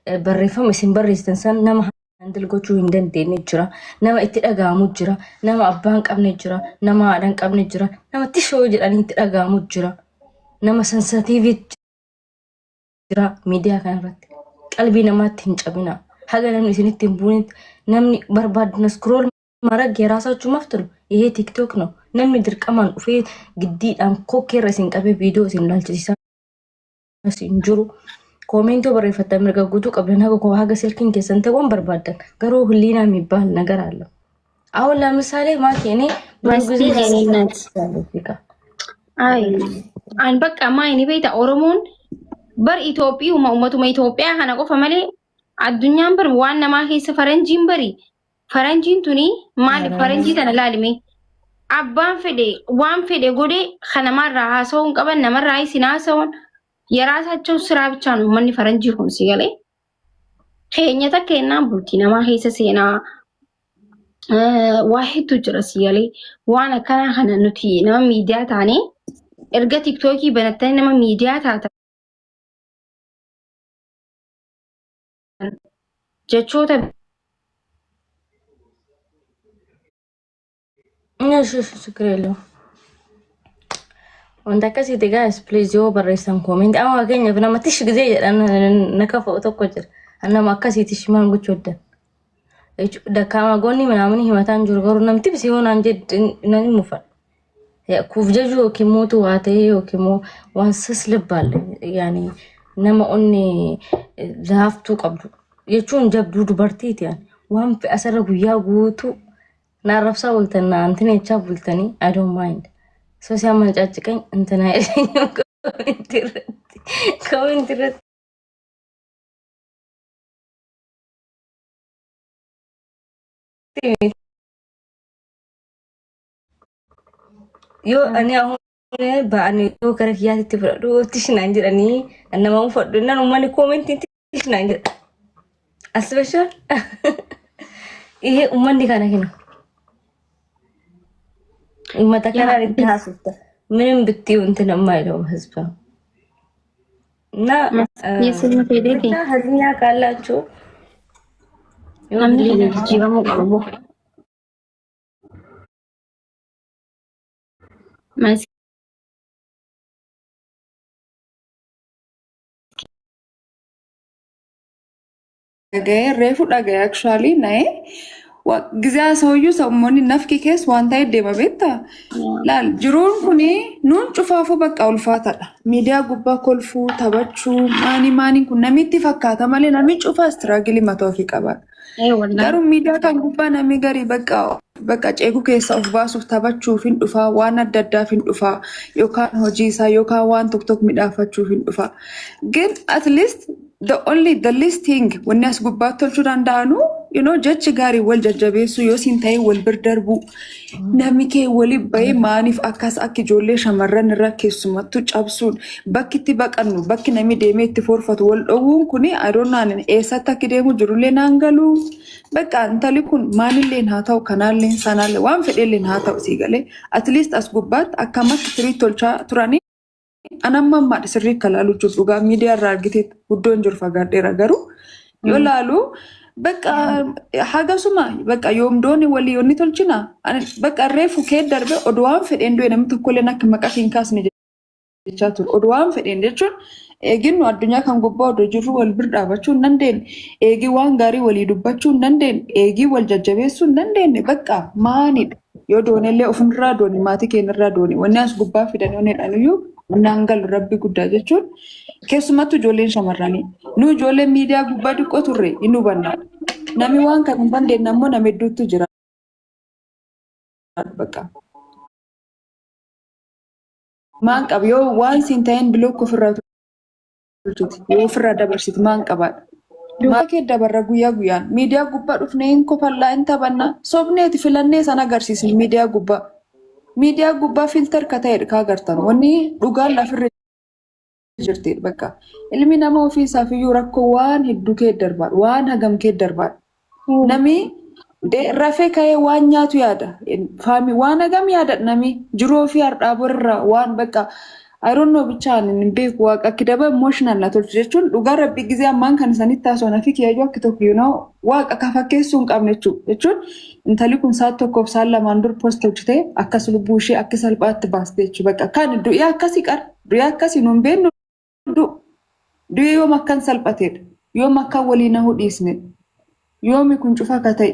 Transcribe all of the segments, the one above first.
Barreeffama isin barreessitan san nama handle gochuu hin dandeenye jira. Nama itti dhaga'amu jira. Nama abbaa hin qabne jira. Nama haadha hin qabne jira. Nama tishoo jedhanii itti dhaga'amu jira. Nama sensitiivii jira miidiyaa kanarratti. Qalbii namaatti hin cabina. Haga namni isinitti hin buunetti namni barbaadna scroll ማድረግ የራሳችሁ መብት ነው። ይሄ ቲክቶክ ነው። Namni dirqamaan dhufee giddiidhaan kokkeerra isin qabee viidiyoo isin ilaalchisiisaa hin jiru. Koomeentii barreeffattan mirga guutuu qabdan haga haga silkiin keessan ta'e waan barbaaddan garuu ህሊና የሚባል ነገር አለ። አሁን ለምሳሌ ማኪ እኔ ብዙ ጊዜ መስኪን የኔ እናት አይ an bakka ammaa inni beekta Oromoon bar Itoophiyuma uummatuma Itoophiyaa kana qofa malee addunyaan bar waan namaa keessa faranjiin bari faranjiin tuni maali faranjii tana laalime abbaan fedhe waan fedhe godhe kan namarraa haasa'uu hin qaban namarraa isin haasa'uun የራሳቸው ስራ ብቻ ነው uummanni faranjii kun si galee keenya takka jennaan bultii namaa keessa seenaa waa hedduu jira si galee waan akkanaa kana nuti nama miidiyaa taanee erga tiktookii banattanii nama miidiyaa taatan jechoota እሺ እሺ ችግር የለውም። Wanta akkasiiti guys please yoo barreessan comment amma fakkeenyaaf nama tish gisee jedhan na kafa'u tokko jira. Nama akkasii tish maal gochuu hoddan. Dakkaama goonni ምናምን himataan jiru garuu namti bisi yoo naan jedhe nan mufadha. Kuuf jajuu yookiin mootu waa ta'ee yookiin immoo waan saslibbaalle yaani nama onnee laaftuu qabdu jechuun jabduu dubartiiti yaani waan asirra guyyaa guutuu na arrabsaa bultan na antina jechaa bultanii I don't mind. ሰው ሲያመነጫጭቀኝ እንትን አይለኝም። comment irratti comment irratti yoo ani አሁን ba'anii yoo gara kiyyaatti fudhadhu tish naan jedhanii nama fudhadhu innaan uummanni koomentiin tish naan jedha. Asibashaa ይሄ uummanni kana kennu uummata kanaan itti haasofta ምንም ብትይው እንትን የማይለው ህዝብ ነው። እና የስሜት ሄደቲ ብቻ ህሊና ካላችሁ yoo namni ህሊና keenya jijjiiramuu qabu. Maski Dhaga'ee reefu dhaga'ee actually na'ee gizaa sabayyuu sammoonni nafki keessa waan ta'e deema beektaa? Laal jiruun kuni nuun cufaafuu bakka ulfaataadha. Miidiyaa gubbaa kolfuu, taphachuu, maanii maaniin kun namitti fakkaata malee namni cufaa struggle mataa ofii qaba. Ee wallahi. Garuu miidiyaa kan gubbaa namni garii bakka bakka ceekuu keessa of baasuuf taphachuuf hin dhufaa, waan adda addaaf hin dhufaa, yookaan hojii isaa yookaan waan tokko tokko midhaafachuuf hin dhufaa. Gin at least the only the least thing wanni as gubbaatti tolchuu danda'anu jechi gaarii wal jajjabeessuu yoo siin ta'e wal bir darbuu namni kee wali bahee maaniif akkas akka ijoollee shamarran irra keessumattuu cabsuun bakki itti baqannu bakki namni deemee itti forfatu wal dhowwuun kuni I don't know eessatti akka deemu jirullee naan galu. Bakka intalli kun maalilleen haa ta'u kanaalleen sanaallee waan fedhelleen haa ta'u sii galee at least as gubbaatti akkamatti firii tolchaa turanii an amma ammaadha sirrii akka laalu jiru dhugaa miidiyaa irraa argite guddoon jiru fagaadheera garuu yoo laalu bakka hagasuma bakka yoomdooni walii yoonni tolchina bakka reefu kee darbe oduu waan fedheen du'e namni tokkolleen akka maqaa hin kaasne jechaa ture. Oduu waan fedheen jechuun eegin nu addunyaa kan gubbaa odoo jirru wal bir dhaabachuu hin dandeenye. Eegii waan gaarii walii dubbachuu hin dandeenye. Eegii wal jajjabeessuu hin dandeenye. Bakka maanidha. Yoo doonellee ofirraa dooni maatii keenyarraa dooni wanni as gubbaa fidan yoo jedhaniyyuu naan galu rabbi guddaa jechuun keessumattuu ijoolleen shamarranii. Nu ijoolleen miidiyaa gubbaa diqqoo turre hin hubanna. Namni waan kana hin dandeenye ammoo nama hedduutu jira. Bakka. Maan qaba yoo waan siin ta'een block ofirraa tolchiti yoo ofirraa dabarsiti maan qabaadha. Maal kee dabarra guyyaa guyyaan miidiyaa gubbaa dhufnee hin kofallaa hin taphannaa sobneeti filannee san agarsiisni miidiyaa gubbaa. Miidiyaa gubbaa filter ka ta'edha ka agartan wanni dhugaan lafirra jirti bakka. Ilmi nama ofii isaaf iyyuu rakkoo waan hedduu kee darbaadha waan hagam kee darbaadha. Nami rafee ka'ee waan nyaatu yaada. Faami waan hagam yaada nami jiruu ofii har'aa borirraa waan bakka I don't know bichaan hin beeku, waaqa akki daba emotional na tolchu jechuun dhugaa rabbi gizee ammaan kan isanitti haasawaan fi kiyyaayyuu akki tokko waaqa ka fakkeessuu hin qabne jechuudha. Jechuun intalli kun saat tokkoof saan lamaan dur post hojjetee akkas lubbuu ishee akka salphaatti baaste jechuudha. Bakka kan du'ii akkasii qara, du'ii akkasii nuun beeknu, du'ii yoom akkan salphateedha, yoom akkan walii nahuu dhiisnedha, yoomi kun cufa akka ta'e.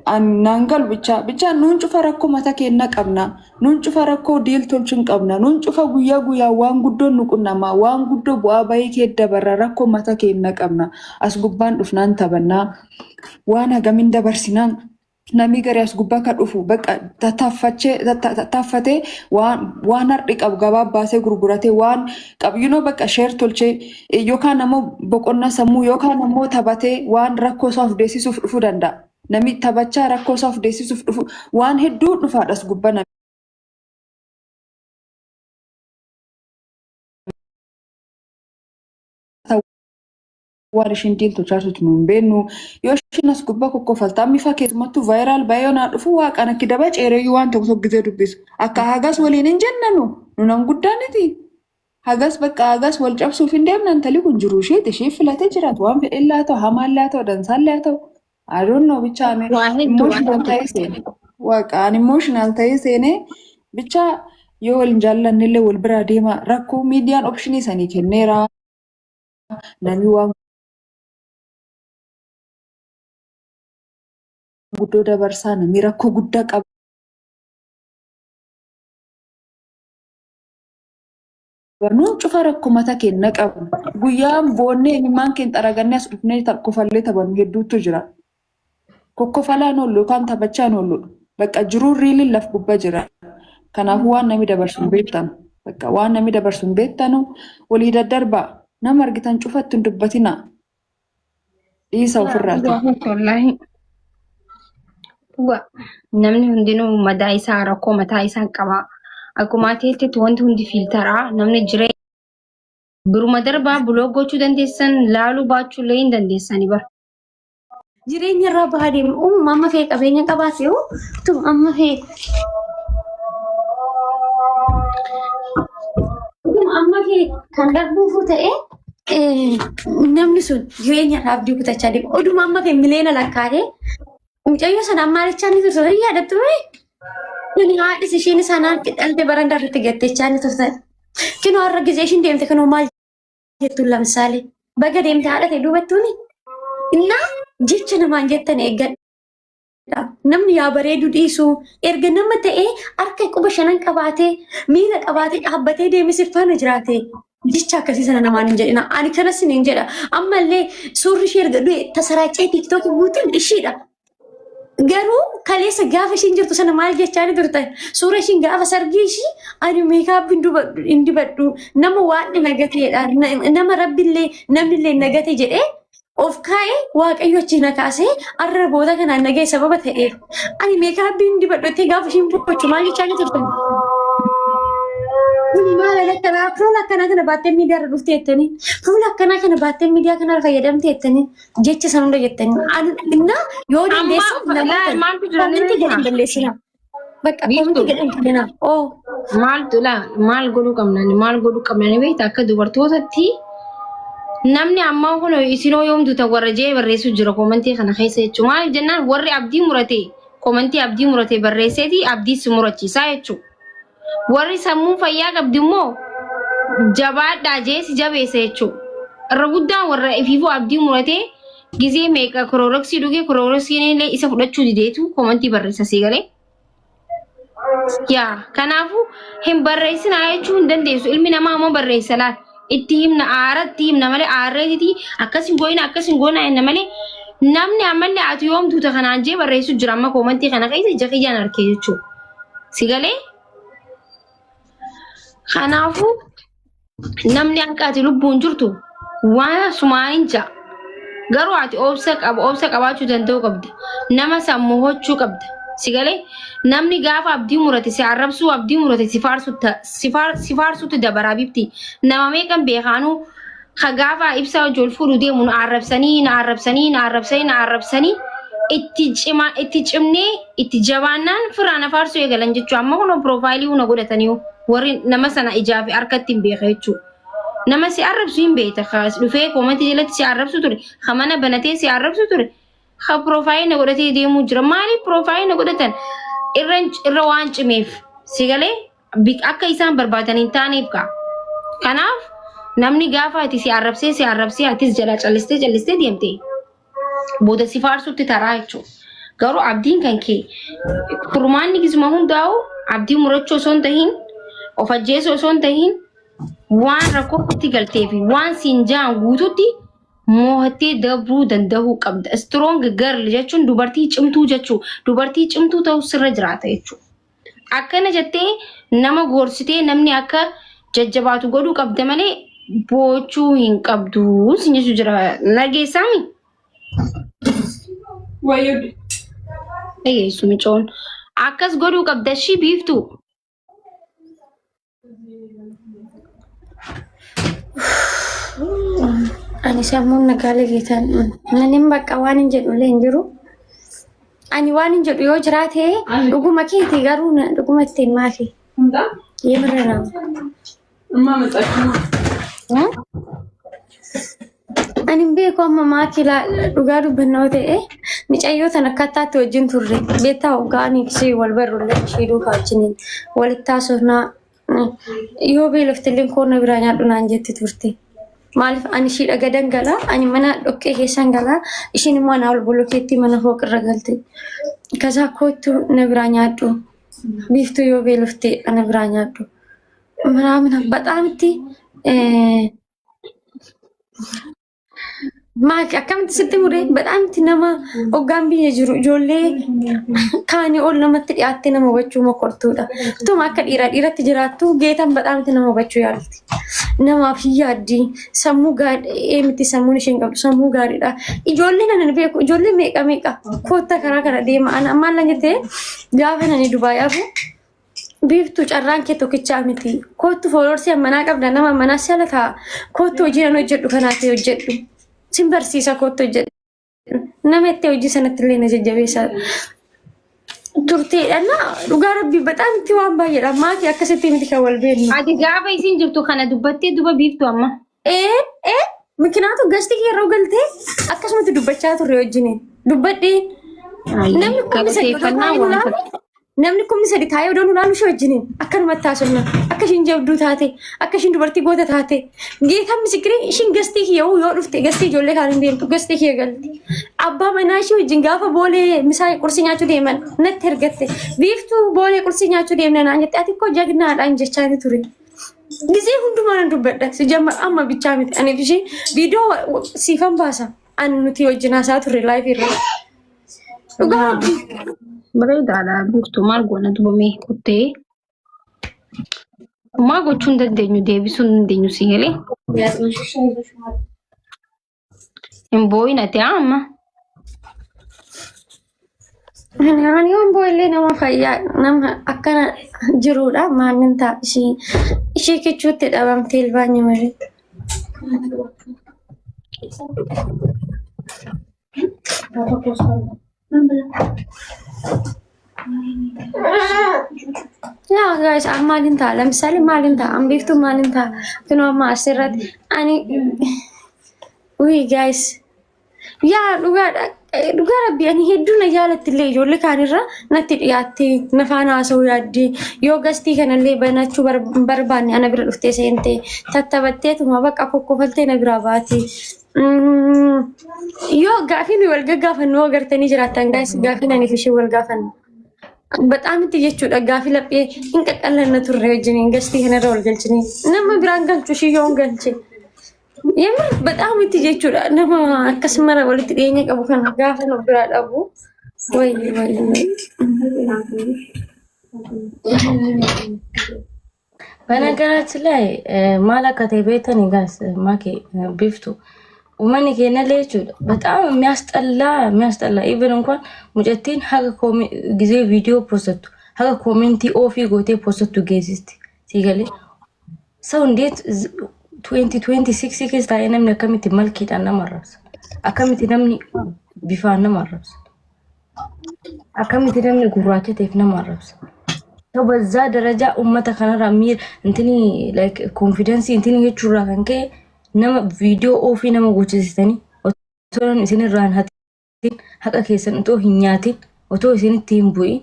Naan galu bichaa bichaa. Nuun cufa rakkoo mata keenya qabna. Nuun cufa rakkoo deal tolchuu hin qabna. Nuun cufa guyyaa guyyaa waan guddoon nu qunnamaa, waan guddoo bu'aa bahii kee dabarra, rakkoo mata keenya qabna. As gubbaan dhufnaan taphannaa, waan hagamin dabarsinaan. Namni garee as gubbaa kan dhufu bakka tattaaffatee waan har'i qabu gabaa baasee gurguratee waan qabu bakka share tolchee yookaan ammoo boqonnaa sammuu yookaan ammoo taphatee waan rakkoo isaa of deessisuuf dhufuu danda'a. Namni taphachaa rakkoo isaa of deessisuuf dhufu waan hedduu dhufaadha as gubbaa. Waan ishiin deal tolchaa jirtu nu hin beeknu. Yoo ishiin as gubbaa kokkofalta amma ifa keessumattuu viral baay'ee naa dhufu, waaqaan akki daba ceereeyyuu waan tokko tokko gizee dubbisu. Akka hagas waliin hin jennanu nu nam guddaaniti. Hagas bakka hagas wal cabsuuf hin deemna. Intalli kun jiru isheeti, ishee filatee jiraatu, waan fedhe laa ta'u, hamaan laa ta'u, dansaan laa ta'u. I don't know bichaa ani Waa hedduu waan emotional ta'ee seene. Waaqaan emotional ta'ee seene bichaa. Yoo wal hin jaallanne illee wal biraa deema, rakkoo miidiyaan optionii sanii kenneera. Namni waan guddoo dabarsaa, namni rakkoo guddaa qaba. Nuun cufa rakkoo mata keenya qabna. Guyyaan boonnee imimmaan keenya xaragannee as dhufnee kofallee taphannu hedduutu jira. Kokkofalaan oollu yookaan taphachaan oollu. Bakka jiruun realiin laf gubbaa jira. Kanaafuu waan namni dabarsu hin beektanu. Bakka waan namni dabarsu hin beektanu, walii daddarbaa. Nama argitan cufatti hin dubbatina. Dhiisa ofirraati. Wallaahi. Dhugaa. Namni hundinuu madaa isaa, rakkoo mataa isaa qaba. Akkuma ati jettetti wanti hundi filteraa, namni jireenya biruma darbaa block gochuu dandeessan, laaluu baachuu illee hin dandeessani bara. Jireenya irraa bahaa deemu uumama amma fee qabeenya qabaate yoo tu amma fee amma fee kan darbuufuu ta'e, namni sun jireenya irraa abdii kutachaa deema. Oduma amma fee miliyoona lakkaa'ee mucayyoo sana ammaarichaa ni turte, hin yaadattu mee? Tuni haadhis isheen sanaan dhalte barandaa irratti gattechaa ni turte. Kinoo har'a gizee ishiin deemte kinoo maal jettuun lamsaalee baga deemte haadha ta'e duubattuuni. Innaa jecha namaan jettan eeggadha. Namni yaa bareedu dhiisu, erga nama ta'ee harka quba shanan qabaatee, miila qabaatee, dhaabbatee deemee si faana jiraate, jecha akkasii sana namaan hin jedhina. Ani kanas hin jedha. Ammallee suurri ishee erga du'e tasaraacee TikTokii guutuun ishiidha. Garuu kaleessa gaafa ishiin jirtu sana maal jechaa ni turtan? Suura ishiin gaafa sargii ishii, ani makeupii hin dibadhu, nama waan nagateedha, nama rabbillee namnillee nagate jedhee of kaa'ee, waaqayyo achi na kaasee arra boota kanaan nagee sababa ta'eef ani makeupii hin dibadhu jettee gaafa ishiin boqochu maal jechaa ni turtan? Kuni maal akkanaa, fuula akkanaa kana baattee miidiyaa irra dhuftee jettanii, fuula akkanaa kana baattee miidiyaa kanarra fayyadamtee jettanii, jecha san hunda jettanii. Innaa yoo Amma dandeessan namoota maaltu jira ni commentii gadi hin beektaa? balleessinaa. Bakka Biiftuu. commentii gadi hin kenninaa. Oo. Maaltu laa, maal godhuu qabna, maal godhuu qabna ni beekta? Akka dubartootatti namni ammaa kun isinoo yoomtu ta warra jee barreessuu jira commentii kana keessa jechuudha. Maaliif jennaan, warri abdii murate commentii abdii murate barreesseeti abdii si murachiisaa jechuudha. Warri sammuu fayyaa qabdi immoo jabaadhaa jee si jabeessa jechuudha. Irra guddaan warra ifiifuu abdii muratee gizee meeqa Cloroxii dhugee, Cloroxiin illee isa fudhachuu dideetu commentii barreessa, sii galee. Yaa, kanaafuu hin barreessinaa jechuu hin dandeessu. Ilmi namaa ammoo barreessa laal. Itti himna, aara itti himna malee, aarreetiti akkas hin goona, akkas hin goona jenna malee, namni ammallee ati yoom duuta kanaan jee barreessu jira amma commentii kana keessa ija kiyyaan arkee jechuudha. Si galee? Kanaafuu namni akka ati lubbuun jirtu waan sumaan ja'a. Garuu ati obsa qaba, obsa qabaachuu danda'uu qabda. Nama sammuu hochuu qabda. Si galee? Namni gaafa abdii murate si arrabsuu, abdii murate si si faarsuutti dabaraa bifti. Nama meeqan beekaanuu ka gaafa ibsaa hojii ol fuudhu deemu na arrabsanii, na arrabsanii, na arrabsanii, na arrabsanii, itti cima, itti cimnee itti jabaannaan firaa na faarsuu eegalan jechuudha. Amma kun profileii huna godhatanii. Warri nama sana ijaa fi harkatti hin beeka jechuudha. Nama si arrabsu hin beekta. Ka dhufee koomantii jalatti si arrabsu ture. Ka mana banatee si arrabsu ture. Ka piroofaayilii na godhatee deemuu jira. Maaliif piroofaayilii na godhatan? Irra irra waan cimeef. Si galee akka isaan barbaadan hin taaneef kaa. Kanaaf namni gaafa ati si arrabsee si arrabsee atis jalaa callistee callistee deemte booda si faarsutti taraa jechuudha. Garuu abdiin kan kee furmaanni gisuma hundaa'u abdii murachuu osoo hin tahin of ajjeesuu osoo hin tahin waan rakkootti galtee fi waan siin jaan guututti moohattee dabruu danda'uu qabda. Strong girl jechuun dubartii cimtuu jechuu dubartii cimtuu ta'uu sirra jiraata jechuudha. Akkana jettee nama gorsitee namni akka jajjabaatu godhuu qabda malee boochuu hin qabdu sin jechuu jira. Nageessaami? Wayyoo. Dhageessu micoon. Akkas godhuu qabda ishii biiftuu. Ani sammuun nagaalee geetan nanin bakka waan hin jedhu illee hin jiru. Ani waan hin jedhu yoo jiraate dhuguma keeti garuu dhuguma ittiin maafi. Yemirra nama. Ani hin beeku amma maakii dhugaa dubbannoo ta'e micayyoo tan akkaataatti wajjin turre beektaa hoggaa ani ishee wal barrullee ishee duukaa wajjiniin walitti haasofnaa yoo beelofte illee koonna biraa nyaadhu naan jetti turte. Maaliif ani ishii dhagadan galaa ani mana dhoqqee keessan galaa ishiin immoo anaa ol bolokeetti mana fooqirra galte. Kasaa koottu na biraa nyaadhu biiftuu yoo beelofte ana biraa nyaadhu. Manaamina baxaamitti Maaki akkamitti sitti muree badhaamti nama hoggaan biyya jiru ijoollee kaanii ol namatti dhiyaattee nama hubachuu mokortuudha. Utuma akka dhiiraa dhiiratti jiraattu geetan badhaamti nama hubachuu yaalti. Namaaf hin yaaddi sammuu gaarii miti sammuun isheen qabdu sammuu gaariidha. Ijoolleen ani beeku ijoollee meeqa meeqa kootta karaa kana deema ana maal na jettee gaafa nani Dubaay hafu Biiftuu carraan kee tokkichaa miti. Koottu fooloorsii ammanaa qabda nama ammanaa si ala ta'a. Koottu hojii nan hojjedhu kanaa ta'e hojjedhu. Sin barsiisa koottu hojjedhu. Nama itti hojii sanatti illee na jajjabeessa. Turteedha na dhugaa rabbii baxaan itti waan baay'eedha. Maatii akkasitti miti kan wal beeknu. Ati gaafa isin jirtu kana dubbattee duba biiftu amma. Ee ee mikinaatu gasti kee yeroo galtee akkasumatti dubbachaa turre wajjiniin. Dubbadhee namni 3000 odoo Galateeffannaa taa'ee nu waan laalu namni 3000 taa'ee odoo nu laalu ishee wajjiniin akkanumatti haasofna. Akka ishiin jabduu taate akka ishiin dubartii goota taate geetaan misikiree ishiin gastii kiyya yoo dhufte gastii ijoollee kaan hin deemtu gastii kiyya galti. Abbaa manaa ishee wajjin gaafa boolee misaa qursii nyaachuu deeman natti ergatte biiftuu boolee qursii nyaachuu deemna naan jette ati koo jagnaadhaan jechaa ni ture. Gizee hundumaa nan dubbadha. Si jamma amma bichaa miti. Ani ishee viidiyoo siifan baasa. Ani nuti wajjin haasaa turre laayif irra. Dhugaa rabbii. Bareedaadha biiftuu maal goona dubamee kuttee. Maal gochuu hin dandeenyu deebisuu hin dandeenyu si galee. Hin boo'in ati amma. Ani yoon boo'illee nama fayyaa nama akkana jiruudha maalin ta'a ishii ishii kichuutti dhabamtee ilbaanyi malee. Yaa guys an maalin ta'a ለምሳሌ maalin ta'a an beektu maalin ta'a kunoo amma asirratti ani Uy guys. Yaa dhugaadha. Dhugaa rabbi ani hedduu na jaalatti illee ijoollee kaanirra natti dhiyaattee na faana haasa'uu yaaddi. Yoo gastii kanallee banachuu barbaanne ana bira dhuftee seentee tattabatteetuma bakka kokkofaltee na biraa baati. Yoo gaafii nuyi wal gaggaafannu yoo agartanii jiraattan guys gaafii ani fi ishee wal gaafannu. Baxaam itti jechuudha gaafii laphee hin qaqqallanna turre wajjiniin gastii kanarra wal galchine. Nama biraan galchu ishee yoo hin galche. Yemir bexaam itti jechuudha nama akkas mara walitti dhiyeenya qabu kana gaafa nu biraa dhabu. Wayii wayii wayii. በነገራችን ላይ maal akka ta'e beektanii guys ማኬ ቢፍቱ uummanni keenyallee jechuudha በጣም የሚያስጠላ የሚያስጠላ even እንኳን mucattiin haga ጊዜ viidiyoo postattu haga koomentii ofii gootee postattu geessisti sii galee ሰው እንዴት 2026 keessa taa'ee namni akkamitti malkiidhaan nama arrabsa akkamitti namni bifaan nama arrabsa akkamitti namni gurraacha ta'eef nama arrabsa. Ta'u በዛ ደረጃ uummata kanarraa miira intini like confidence intini jechuurraa kan ka'e nama viidiyoo ofii nama gochisiisanii otoo namni isinirraa hin hatin, haqa keessan otoo hin nyaatin, otoo isinitti hin bu'in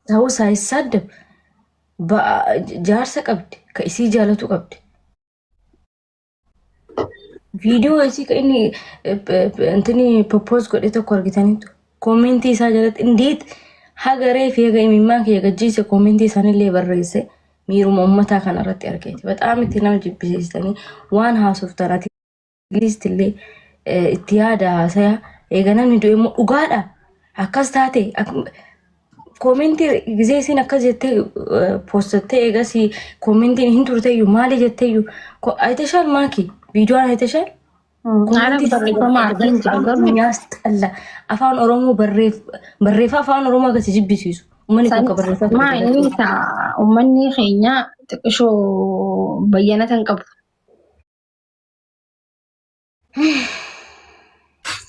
ta'uu ሳይሳደብ jaarsa qabdi, ka isii jaalatu qabdi. Viidiyoo isii ka inni intini propose godhe tokko argitaniitu. Commentii isaa jalatti indeet haga reefi haga imimmaan kiyya gajjiise commentii isaanillee barreesse miiruma uummataa kana irratti argeeti. በጣም itti nama jibbisiistanii waan haasoftan at least illee itti yaada haasaya. Eega namni du'e immoo dhugaadha. Akkas taate commentii gizee isiin akkas jettee postattee eegas commentiin hin turteeyyuu maali jetteeyyuu አይተሻል ማኪ ቪዲዮን አይተሻል? Haala barreeffama argin jira garuu Nyaasxalla afaan Oromoo barreeffa afaan Oromoo akkasi jibbisiisu. Uummanni kun ka barreeffama Maa inni ta'a uummanni keenya xiqqishoo bayyanata hin qabu.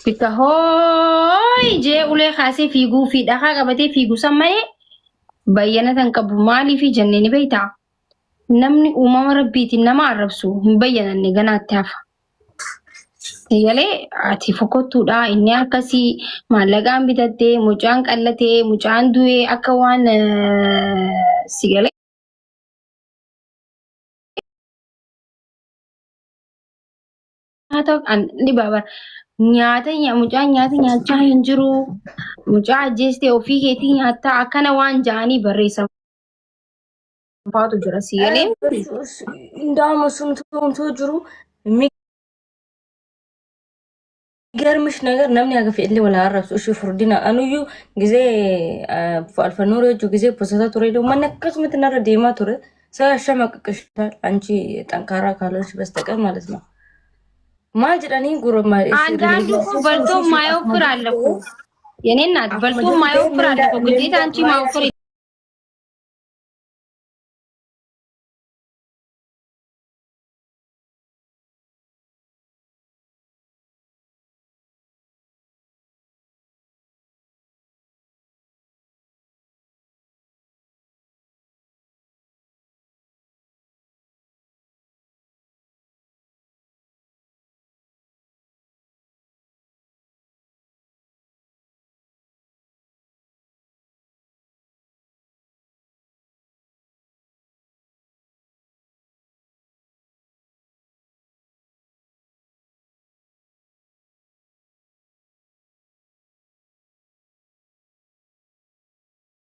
Bikka hooyi jee ulee kaasee fiiguu fi dhakaa qabatee fiigu san malee bayyanata hin qabu. Maaliif jennee ni beektaa? Namni uumama rabbiitiin nama arrabsu hin bayyananne ganaatti hafa. Eegalee ati fokkottuudha inni akkasii maallaqaan bitattee mucaan qallatee mucaan du'ee akka waan si galee nyaata ni baaba nyaata mucaan nyaata nyaachaa hin jiru mucaa ajjeestee ofii keetii nyaattaa akkana waan ja'anii barreessan faatu jira si galee. Indaama sumtuu jiru የሚገርምሽ ነገር namni haga fedhillee wal arrabsu ishee furdina anuyyuu gizee alfannoor jechuu gizee postataa ture uummanni akkasumatti narra deemaa ture ሰው ያሸማቅቅሻል አንቺ ጠንካራ ካልሆንሽ በስተቀር ማለት ነው። maal jedhanii gurma አንዳንዱ እኮ በልቶ የማይወፍር አለ እኮ የኔ እናት፣ በልቶ የማይወፍር አለ እኮ። ግዴታ አንቺ ማወፈር